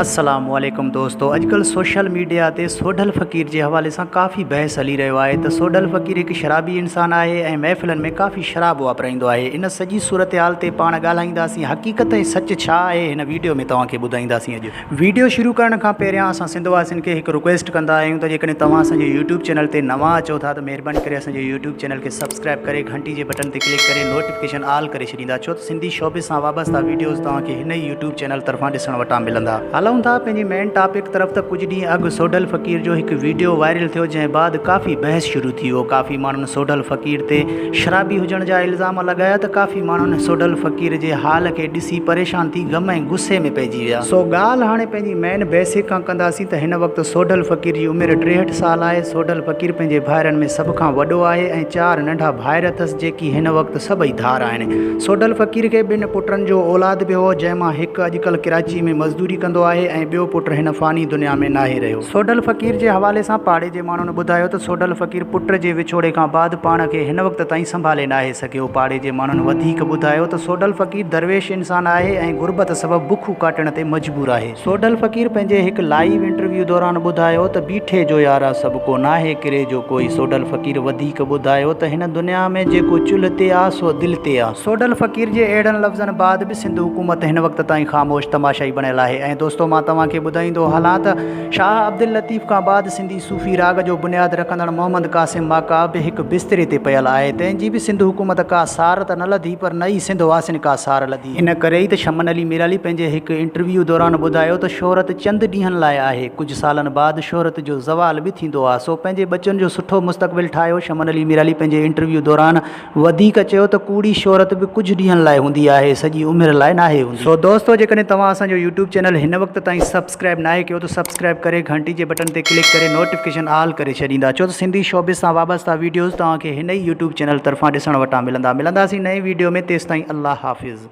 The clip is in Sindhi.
السلام عليڪم دوستو اڄڪلھ سوشل ميڊيا تي سوڍل فقير جي حوالي سان ڪافي بحث هلي رهيو آهي ته سوڍل فقير هڪ شرابي انسان آهي ۽ محفلن ۾ ڪافي شراب واپرائيندو آهي ان سڄي صورتحال تي پاڻ ڳالهائينداسين حقيقت ۽ سچ ڇا آهي هن ويڊيو ۾ توهان کي ٻڌائينداسين اڄ ويڊيو شروع ڪرڻ کان پهريان اسان سنڌ واسين کي هڪ رڪويسٽ ڪندا آهيون ته جيڪڏهن توهان اسان جي يوٽيوب چينل تي نوان اچو ٿا ته مهرباني ڪري اسان جي يوٽيوب چينل کي سبسڪرائب ڪري گهنٽي جي بٽن تي ڪلڪ ڪري نوٽيفڪيشن آل ڪري ڇڏيندا ڇو ته سنڌي شوبز سان وابسته ويڊيوز توهان کي هن ئي يوٽيوب چينل طرفان ڏسڻ وٽان ملندا. هلون ٿا پنهنجي مين ٽاپڪ طرف ته ڪجهه ڏينهن اڳ سوڍل فقير جو هڪ ويڊيو وائرل ٿيو جنهن بعد ڪافي بحث شروع ٿي ويو ڪافي ماڻهن سوڍل فقير تي شرابي هجڻ جا الزام لڳايا ته ڪافي ماڻهن سوڍل فقير جي حال کي ڏسي پريشان ٿي غم ۽ غصي ۾ پئجي ويا. سو ڳالهه هاڻي پنهنجي مين بيسڪ کان ڪنداسين ته هن وقت سوڍل فقير جي عمر 63 سال آهي سوڍل فقير پنهنجي ڀائرن ۾ سڀ کان وڏو آهي ۽ چار ننڍا ڀائر اٿس جيڪي هن وقت سڀئي ڌار آهن. سوڍل فقير کي ٻن پٽن جو اولاد به هو، جنهن مان هڪ اڄڪلهه ڪراچي ۾ مزدوري ڪندو آهي ۽ ٻيو پٽ هن فاني دنيا ۾ ناهي رهيو. سوڍل فقير جي حوالي سان پاڙي جي ماڻهن ٻڌايو ته سوڍل فقير پٽ جي وڇوڙي کان بعد پاڻ کي هن وقت تائين سنڀالي ناهي سگهيو. پاڙي جي ماڻهن وڌيڪ ٻڌايو ته سوڍل فقير درويش انسان آهي ۽ غربت سبب بکون ڪاٽڻ تي مجبور آهي. سوڍل فقير پنهنجي هڪ لائيو انٽرويو دوران ٻڌايو ته بيٺي جو يارا سڀ ڪو ناهي ڪري جو ڪوئي سوڍل فقير وڌيڪ ٻڌايو ته هن دنيا ۾ جيڪو چلهه تي آ سو دل تي آ. سوڍل فقير جي اهڙن لفظن بعد به سنڌ حڪومت هن وقت تائين خاموش تماشائي بڻيل آهي ۽ دوستو مان توهان کي ٻڌائيندو هلان ته شاهه عبداللطيف کان بعد سنڌي صوفي راڳ جو بنياد رکندڙ محمد قاسم ماڪا به هڪ بستري تي پيل آهي تنهن جي به سنڌ حڪومت ڪا سار ته نه لڌي پر نه ئي سنڌ واسين ڪا سار لڌي. ان ڪري ئي ته شمن علي ميرالي پنهنجي هڪ انٽرويو دوران ٻڌايو ته شهرت چند ڏينهن لاء آهي، ڪجهه سالن بعد شهرت جو زوال به ٿيندو آهي، سو پنهنجي ٻچن جو سٺو مستقبل ٺاهيو. شمن علي ميرالي پنهنجي انٽرويو دوران وڌيڪ چيو ته ڪوڙي شهرت به ڪجهه ڏينهن لاء هوندي آهي، سڄي عمر لاء ناهي هوندي. سو دوستو جيڪڏهن توهان اسان جو يوٽيوب چينل هن وقت تائين سبسڪرائب ناهي ڪيو ته سبسڪرائب ڪري گهنٽي جي بٽن تي ڪلڪ ڪري نوٽيفڪيشن آل ڪري ڇڏيندا ڇو ته سنڌي شوبز سان وابسته ويڊيوز توهان کي هن ئي يوٽيوب چينل طرفان ڏسڻ وٽان ملندا. ملنداسين نئين ويڊيو ۾ تيستائين الله حافظ.